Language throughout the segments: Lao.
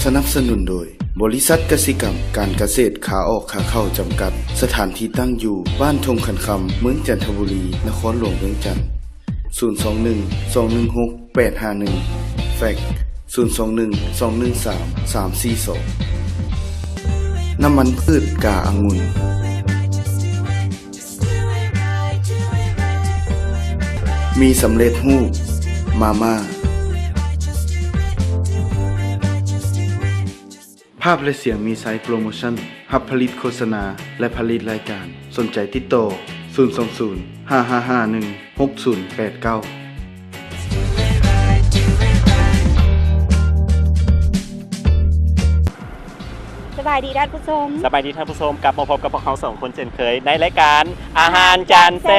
ສະໜັບສະໜູນໂດຍ ບໍລິສັດກະສິກຳການກະເສດຂາອອກຂາເຂົ້າຈຳກັດ, ສະຖານທີ່ຕັ້ງຢູ່ ບ້ານທົ່ງຂັນຄຳ, ເມືອງຈັນທະບູລີ, ນະຄອນຫຼວງວຽງຈັນ. ສູນສອງໜຶ່ງ ສອງໜຶ່ງຫົກ ແປດຫ້າໜຶ່ງ ແຟັກ ສູນສອງໜຶ່ງ ສອງໜຶ່ງສາມ ສາມສີ່ສອງ. ນ້ຳມັນພືດກາອະງຸ່ນ ມີສຳເລັດຮູບ ມາມ່າ. ພາບ ແລະ ສຽງ ມີໄຊ ໂປຣໂມຊັນ ຮັບຜະລິດໂຄສະນາ ແລະ ຜະລິດລາຍການ. ສົນໃຈຕິດຕໍ່ ສູນສອງສູນ ຫ້າຫ້າຫ້າໜຶ່ງ ຫົກສູນແປດເກົ້າ. ສະບາຍດີທ່ານຜູ້ຊົມ. ສະບາຍດີທ່ານຜູ້ຊົມ, ກັບມາພົບກັບພວກເຮົາສອງຄົນເຊັ່ນເຄີຍ ໃນລາຍການອາຫານຈານແຊ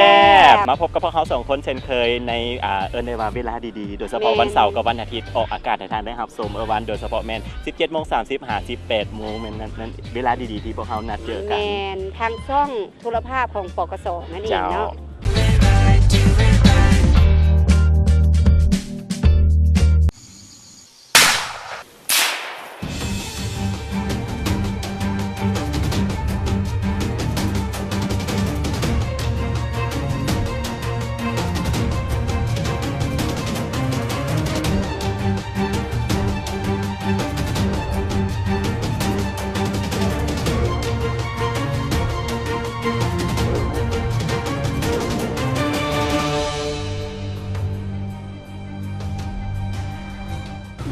ບ. ມາພົບກັບພວກເຮົາສອງຄົນເຊັ່ນເຄີຍໃນ ອ່າ ເອີ້ນໄດ້ວ່າເວລາດີໆ ໂດຍສະເພາະ ແມ່ນ ວັນເສົາກັບວັນອາທິດ ອອກອາກາດໃຫ້ທ່ານໄດ້ຮັບຊົມ. ເອີ ວັນ ໂດຍສະເພາະແມ່ນ ສິບເຈັດໂມງສາມສິບ ຫາ ສິບແປດໂມງ ແມ່ນ ນັ້ນ ນັ້ນເວລາດີໆ ທີ່ພວກເຮົານັດເຈີກັນ. ແມ່ນ ທາງຊ່ອງໂທລະພາບຂອງ ປກສ ນັ້ນເອງເນາະ. ເຈົ້າ.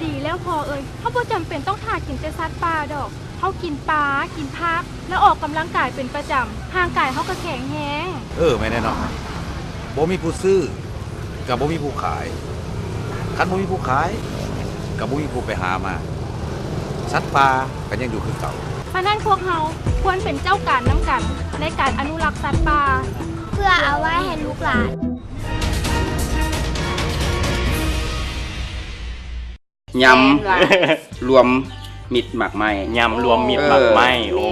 ດີແລ້ວພໍ່ເອີຍ, ເຮົາບໍ່ຈຳເປັນຕ້ອງຖ້າກິນແຕ່ສັດປ່າດອກ. ເຮົາກິນປາ, ກິນຜັກ ແລະ ອອກກຳລັງກາຍເປັນປະຈຳ, ຮ່າງກາຍເຮົາກໍແຂງແຮງ. ເອີ ແມ່ນແຫຼະເນາະ, ບໍ່ມີຜູ້ຊື້ ກໍບໍ່ມີຜູ້ຂາຍ, ຄັນບໍ່ມີຜູ້ຂາຍ ກໍບໍ່ມີຜູ້ໄປຫາມາ, ສັດປ່າກໍຍັງຢູ່ຄືເກົ່າ. ສະນັ້ນພວກເຮົາຄວນເປັນເຈົ້າການນຳກັນ ໃນການອະນຸລັກສັດປ່າ ເພື່ອເອົາໄວ້ໃຫ້ລູກຫຼານ. ຍຳ ແມ່ນຫວາ ລວມມິດໝາກໄມ້ ຍຳລວມມິດໝາກໄມ້. ເອີ ໂອ້.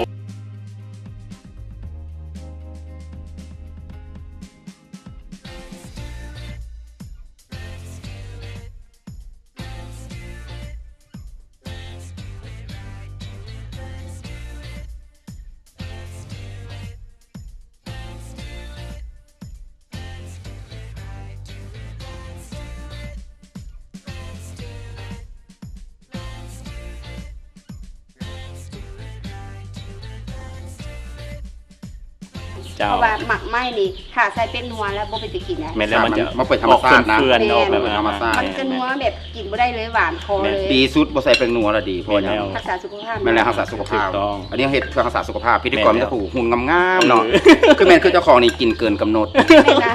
ເຈົ້າ ເພາະວ່າໝາກໄມ້ນີ້ ຖ້າໃສ່ແປ້ງນົວແລ້ວບໍ່ເປັນຕາກິນນະ. ແມ່ນແລ້ວ ມັນຈະ ມັນເປັນທຳມະຊາດນະ. ອອກເຟີນໆ ແມ່ນ ອອກແບບ ມັນເປັນທຳມະຊາດ ມັນຈະນົວແບບກິນບໍ່ໄດ້ເລີຍ ຫວານຄໍເລີຍ. ແມ່ນ ດີສຸດບໍ່ໃສ່ແປ້ງນົວລະດີ ເພາະຫຍັງ? ແມ່ນແລ້ວ ຮັກສາສຸຂະພາບ. ແມ່ນແລ້ວ ຮັກສາສຸຂະພາບ. ຖືກຕ້ອງ. ອັນນີ້ເຮັດເພື່ອຮັກສາສຸຂະພາບ ພິທີກອນ ແມ່ນແລ້ວ ມັນຕ້ອງຮູ້ຫຸ່ນງາມໆເນາະ. ເອີ ຄືແມ່ນຄືເຈົ້າຂອງນີ້ກິນເກີນກຳນົດ. ແມ່ນນະ.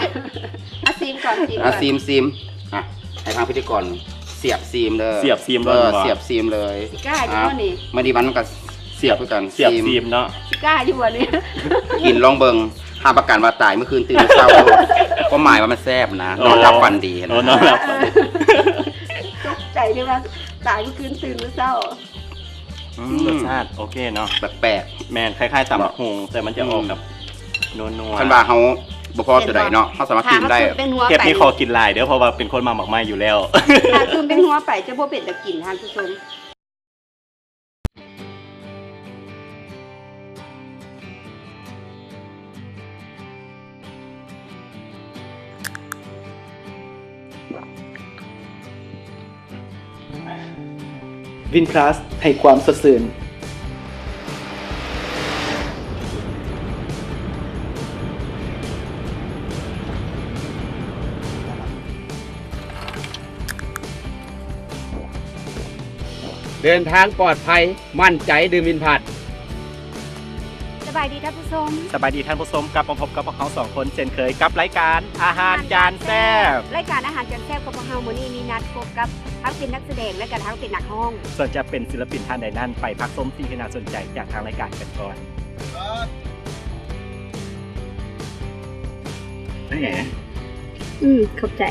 ອາ ຊີມກ່ອນ ຊີມກ່ອນ. ອາ ຊີມ ຊີມ. ອ່ະ ໃຫ້ທາງພິທີກອນສຽບຊີມເດີ ສຽບຊີມເລີຍ. ເອີ ສຽບຊີມເລີຍ. ຊິກ້າຢູ່ບໍ່ນີ້? ມື້ນີ້ມັນກໍສຽບຄືກັນ ສຽບຊີມເນາະ. ຊິກ້າຢູ່ບໍ່ນີ້? ກິນລອງເບິ່ງ ຮັບປະກັນວ່າຕາຍມື້ຄືນຕື່ນມື້ເຊົ້າໂລດ. ຄວາມໝາຍວ່າມັນແຊບນະ. ໂອ້ ນອນຫຼັບຝັນດີນະ. ໂອ້ ນອນຫຼັບຝັນດີ. ຕົກໃຈເລີຍວ່າຕາຍມື້ຄືນຕື່ນມື້ເຊົ້າ. ອືມ ອືມ ລົດຊາດໂອເຄເນາະ ແປກໆ. ແມ່ນ ຄ້າຍໆຕຳບັກຫຸ່ງ ແຕ່ມັນຈະອອກ ອືມ ແບບນົວໆ. ຄັນວ່າເຮົາບໍ່ພໍຕົວໃດເນາະ ເຮົາສາມາດກິນໄດ້. ເຮັດນີ້ຂໍກິນຫຼາຍເດີ້ ເພາະວ່າເປັນຄົນມັກໝາກໄມ້ຢູ່ແລ້ວ. ຖ້າຄືນເປັນຫົວໄປຈະບໍ່ເປັນຕາກິນ ທ່ານຜູ້ຊົມ. ວິນພລັສ ໃຫ້ຄວາມສົດຊື່ນ. ເດີນທາງປອດໄພ ໝັ້ນໃຈດື່ມວິນພລັສ. ສະບາຍດີທ່ານຜູ້ຊົມ. ສະບາຍດີທ່ານຜູ້ຊົມ, ກັບມາພົບກັບພວກເຮົາສອງຄົນເຊັ່ນເຄີຍ ກັບລາຍການອາຫານຈານແຊບ. ລາຍການອາຫານຈານແຊບຂອງພວກເຮົາມື້ນີ້ມີນັດພົບກັບທັງເປັນນັກສະແດງ ແລະກະທັງເປັນນັກຮ້ອງ. ສ່ວນຈະເປັນສິລະປິນທ່ານໃດນັ້ນ ໄປພັກຊົມສິ່ງທີ່ໜ້າສົນໃຈຈາກທາງລາຍການກັນກ່ອນ. ອືມ ຂອບໃຈ.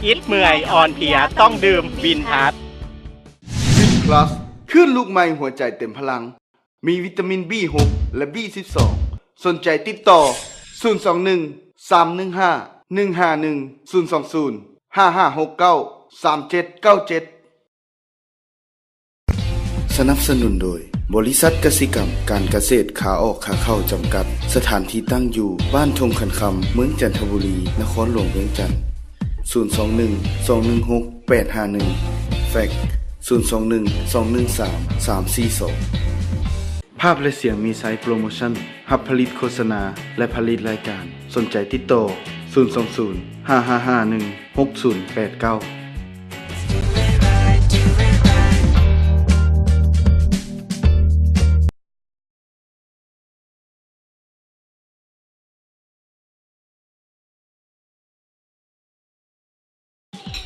ອິດເມື່ອຍອ່ອນເພຍ ຕ້ອງດື່ມວິນພລັສ. ວິນພລັສ ຄື້ນລູກໃໝ່ ຫົວໃຈເຕັມພະລັງ ມີວິຕາມິນ ບີຫົກ ແລະ ບີສິບສອງ ສົນໃຈຕິດຕໍ່ ສູນສອງໜຶ່ງ ສາມໜຶ່ງຫ້າ ໜຶ່ງຫ້າໜຶ່ງ ສູນສອງສູນ ຫ້າຫ້າຫົກເກົ້າ ສາມເຈັດເກົ້າເຈັດ. ສະໜັບສະໜູນໂດຍ ບໍລິສັດກະສິກຳການກະເສດຂາອອກຂາເຂົ້າຈຳກັດ, ສະຖານທີ່ຕັ້ງຢູ່ ບ້ານທົ່ງຂັນຄຳ ເມືອງຈັນທະບູລີ, ນະຄອນຫຼວງວຽງຈັນ. ສູນສອງໜຶ່ງ ສອງໜຶ່ງຫົກ ແປດຫ້າໜຶ່ງ ແຟັກ ສູນສອງໜຶ່ງ ສອງໜຶ່ງສາມ ສາມສີ່ສອງ. ພາບ ແລະ ສຽງມີໄຊໂປຣໂມຊັນ ຮັບຜະລິດໂຄສະນາ ແລະ ຜະລິດລາຍການ. ສົນໃຈຕິດຕໍ່ ສູນສອງສູນ ຫ້າຫ້າຫ້າໜຶ່ງ ຫົກສູນແປດເກົ້າ.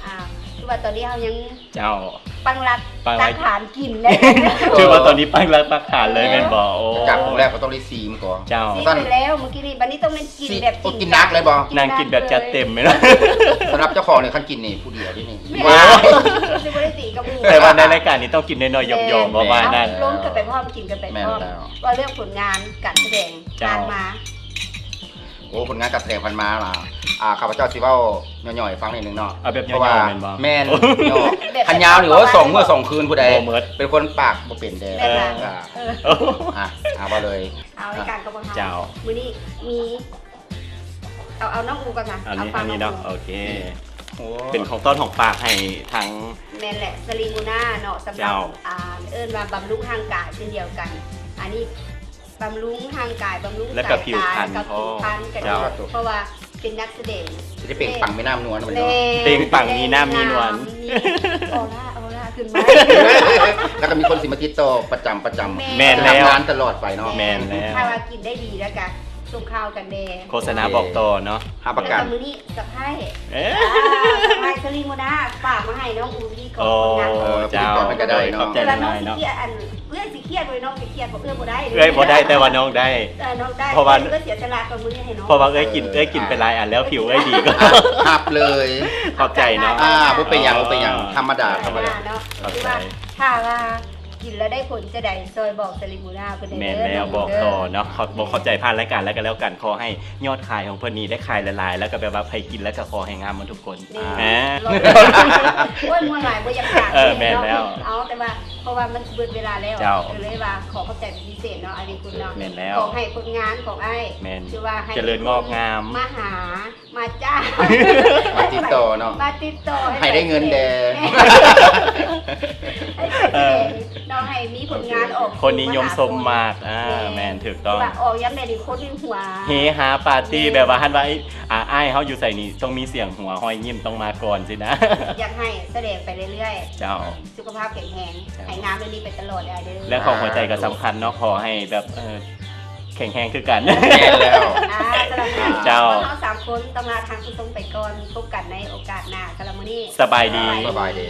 ອ່າ ຄືວ່າຕອນນີ້ເຮົາຍັງ ເຈົ້າ ປັກຫຼັກ ປັກຫຼັກ ປັກຖານກິນເລີຍ. ຄືວ່າຕອນນີ້ປັກຫຼັກປັກຖານເລີຍແມ່ນບໍ່? ໂອ້ ຈາກຄົນແລກກໍຕ້ອງໄດ້ຊີມກ່ອນ. ເຈົ້າ ຊີມໄປແລ້ວມື້ກີ້ນີ້ ບັດນີ້ຕ້ອງແມ່ນກິນແບບຈິງຈັງ ກິນໜັກເລີຍບໍ່? ນາງກິນແບບຈັດເຕັມແມ່ນບໍ່? ສຳລັບເຈົ້າຂອງນີ້ ຄັນກິນນີ້ຜູ້ດຽວເດ້ນີ້ ແມ່ນ ວ້າຍ ຊິບໍ່ໄດ້ຕີກັບໝູ່. ແຕ່ວ່າໃນລາຍການນີ້ຕ້ອງກິນນ້ອຍໆ ຢອມໆ ປະມານນັ້ນ ລົມກັນໄປພ້ອມ ກິນກັນໄປພ້ອມ. ເວົ້າເລື່ອງຜົນງານການສະແດງ ເຈົ້າ ຜ່ານມາ. ໂອ້ ຜົນງານການສະແດງຜ່ານມາລະ ອ່າ ຂ້າພະເຈົ້າຊິເວົ້າຫຍໍ້ໆໃຫ້ຟັງໜ້ອຍໜຶ່ງເນາະ. ເອົາແບບຫຍໍ້ໆແມ່ນບໍ່? ແມ່ນ ຫຍໍ້ ຄັນຍາວນີ້ ໂອ້ຍ ສອງມື້ສອງຄືນພຸ້ນໃດ ບໍ່ໝົດ ເປັນຄົນປາກບໍ່ເປັນແດ່. ອ່າ ອ່າ ເວົ້າເລີຍ ເອົາລາຍການຂອງເຮົາ ເຈົ້າ ມື້ນີ້ມີ ເອົາ ເອົານ້ອງອູກ່ອນ ເອົາ ເອົາຝາກນ້ອງອູເນາະ. ໂອເຄ ໂອ້ ເປັນຂອງຕ້ອນຂອງຝາກໃຫ້ທາງ ແມ່ນແຫຼະ ສະລີມູນາເນາະ ສຳລັບ ເຈົ້າ ອ່າ ເອີ້ນວ່າບຳລຸງຮ່າງກາຍເຊັ່ນດຽວກັນ. ອັນນີ້ ບຳລຸງຮ່າງກາຍ ບຳລຸງ ແລ້ວກໍ ສາຍຕາ ຜິວພັນ ແລ້ວກໍ ພໍ້ ຜິວພັນກໍ ເຈົ້າ ດີ ເພາະວ່າເປັນນັກສະແດງ ຊິໄດ້ເປັ່ງປັງແມ່ນ້ຳນວນ ແມ່ນ ເປັ່ງປັງມີນ້ຳມີນວນ ມີອໍຣາ ອໍຣາຂຶ້ນມາ ແລ້ວກໍມີຄົນຊິມາຕິດຕໍ່ປະຈຳ ປະຈຳ ແມ່ນ ແມ່ນແລ້ວ ຮັບງານຕະຫຼອດໄປເນາະ. ແມ່ນແລ້ວ ຖ້າວ່າກິນໄດ້ດີ ແລ້ວກໍສົ່ງຂ່າວກັນແດ່ ໂຄສະນາບອກຕໍ່ເນາະ ຮັບປະກັນ. ແລ້ວກໍມື້ນີ້ ສະພາຍ ເອີ ອ່າ ສະພາຍສະລີໂມນາ ຝາກມາໃຫ້ນ້ອງອູທີ່ກອງ ໂອ້ ເຈົ້າ ຂອບໃຈຫຼາຍໆເນາະ ຂອບໃຈຫຼາຍໆເນາະ. ເອື້ອຍຊິຄຽດ ເອື້ອຍຊິຄຽດ ເອື້ອຍບໍ່ໄດ້ ເອື້ອຍບໍ່ໄດ້ ແຕ່ວ່ານ້ອງໄດ້ ເອີ ນ້ອງໄດ້ ເພາະວ່າ ເອື້ອຍເສຍສະຫຼະກວ່າມື້ນີ້ໃຫ້ນ້ອງ ເພາະວ່າເອື້ອຍກິນ ເອີ ເອື້ອຍກິນໄປຫຼາຍອັນແລ້ວ ຜິວເອື້ອຍດີກວ່າ ຮັບເລີຍ ຂອບໃຈເນາະ. ອ່າ ບໍ່ເປັນຫຍັງ ບໍ່ເປັນຫຍັງ ທຳມະດາ ທຳມະດາ ທຳມະດາເນາະ ຂອບໃຈ. ຖ້າວ່າ ກິນແລ້ວໄດ້ຜົນຈະໃດ ຊ່ອຍບອກສະລີມູນາເພິ່ນແດ່ເດີ. ແມ່ນແລ້ວ ບອກຕໍ່ເນາະ ເຮົາບໍ່ເຂົ້າໃຈຜ່ານລາຍການແລ້ວກໍແລ້ວກັນ ຂໍໃຫ້ຍອດຂາຍຂອງເພິ່ນນີ້ໄດ້ຂາຍຫຼາຍໆ ແລ້ວກໍແບບວ່າໃຜກິນແລ້ວກໍຂໍໃຫ້ງາມໝົດທຸກຄົນ. ແມ່ນ ໂອ້ຍ ມ່ວນຫຼາຍ ບໍ່ຢາກຈາກເລີຍເນາະ. ເອີ ແມ່ນແລ້ວ ເອົາ ແຕ່ວ່າ ເພາະວ່າມັນຊິເບິດເວລາແລ້ວ ເຈົ້າ ກໍເລີຍວ່າຂໍຂອບໃຈເປັນພິເສດເນາະ ອ້າຍວິກຸນເນາະ. ແມ່ນແລ້ວ ຂໍໃຫ້ຜົນງານຂອງອ້າຍ ແມ່ນ ຄືວ່າໃຫ້ ຈະເລີນງອກງາມ ມາຫາ ມາຈ້າງ ມາຕິດຕໍ່ເນາະ ມາຕິດຕໍ່ ໃຫ້ໄດ້ເງິນແດ່ ໃຫ້ໄດ້ເງິນແດ່ ເອີ ເນາະ ໃຫ້ມີຜົນງານອອກ ຄົນນິຍົມຊົມມາກ ອ່າ ແມ່ນ ຖືກຕ້ອງ ວ່າອອກຍາມໃດນີ້ຄົນຫົວເຮຮາປາຕີ້ ແມ່ນ ແບບວ່າຫັ້ນວ່າ ອ້າຍເຮົາຢູ່ໃສນີ້ຕ້ອງມີສຽງຫົວ ຮອຍຍິ້ມຕ້ອງມາກ່ອນຊີ້ນະ ຢາກໃຫ້ສະແດງໄປເລື້ອຍໆ ເຈົ້າ ສຸຂະພາບແຂງແຮງ ເຈົ້າ ໃຫ້ງາມແບບນີ້ໄປຕະຫຼອດເດີ. ແລະ ຂອງຫົວໃຈກໍສຳຄັນເນາະ ຂໍໃຫ້ແບບ ເອີ ແຂງແຮງຄືກັນ ແມ່ນແລ້ວ ອ່າ ສຳລັບມື້ນີ້ ເຈົ້າ ພວກເຮົາສາມຄົນຕ້ອງລາທ່ານຜູ້ຊົມໄປກ່ອນ ພົບກັນໃນໂອກາດໜ້າ. ສຳລັບມື້ນີ້ ສະບາຍດີ ສະບາຍດີ.